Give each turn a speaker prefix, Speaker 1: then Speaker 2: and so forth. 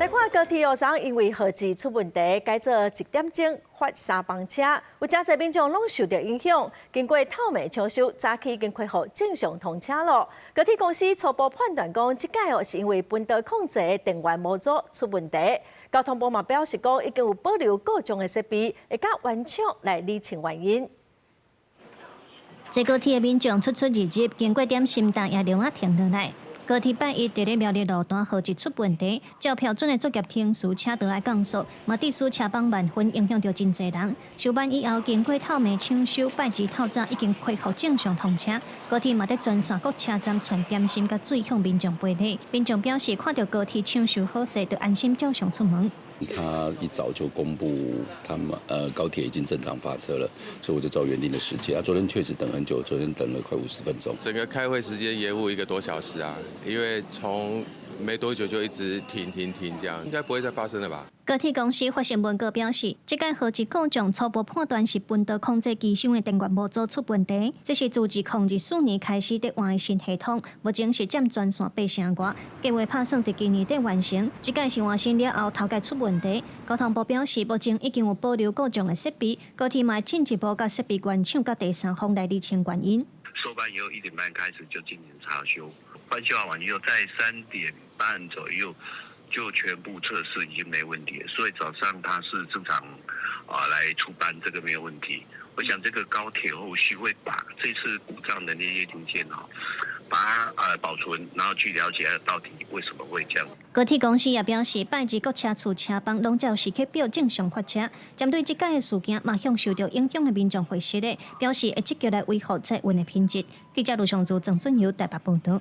Speaker 1: 來看高鐵路上因為號誌出問題，改做一點鐘發三班車，有誠濟民眾攏受著影響。經過透暝搶修，早起已經恢復正常通車囉。高鐵公司初步判斷講，這擺哦是因為頻道控制的電源模組出問題。交通部嘛表示講，已經有保留故障的設備，會佮原廠來釐清原因。
Speaker 2: 坐高鐵的民眾出出入入，經過點心站也留啊停落來。高鐵拜一佇咧苗栗路段號誌出問題，照標準的作業程序，車道愛降速，嘛致使車班慢分，影響著真濟人。收班以後，經過透暝搶修，拜二透早已經恢復正常通車。高鐵嘛佇全線各車站傳點心佮水向民眾賠禮。民眾表示，看著高鐵搶修好勢，就安心照常出門。
Speaker 3: 他一早就公布，他們高鐵已經正常發車了，所以我就照原定的時間。啊，昨天確實等很久，昨天等了快50分鐘。
Speaker 4: 整個開會時間延誤一個多小時啊，因為從沒多久就一直停停停，這樣應該不會再發生了吧？
Speaker 2: 高鐵公司發新聞稿表示，這擺號誌故障初步判斷是頻道控制機箱的電源模組出問題。這是自2024年開始佇換的新系統，目前是佔全線八成外，計劃拍算佇今年底完成。這擺是換新了後，頭擺出問題。交通部表示，目前已經有保留故障的設備，高鐵嘛會進一步佮設備原廠佮第三方來釐清原因。
Speaker 5: 收班以後1點半開始就進行查修，翻修完以後在3點半左右就全部測試已經沒問題，所以早上它是正常啊來出班，這個沒有問題。我想這個高鐵後續會把這次故障的那些零件哦，把它保存，然後去了解到底為什麼會這樣。
Speaker 2: 高鐵公司也表示，拜二各車次車班攏照時刻表正常發車。針對這擺的事件，嘛向受著影響的民眾回實的，表示會積極來維護載運的品質。記者盧尚祖、鄭俊友台北報導。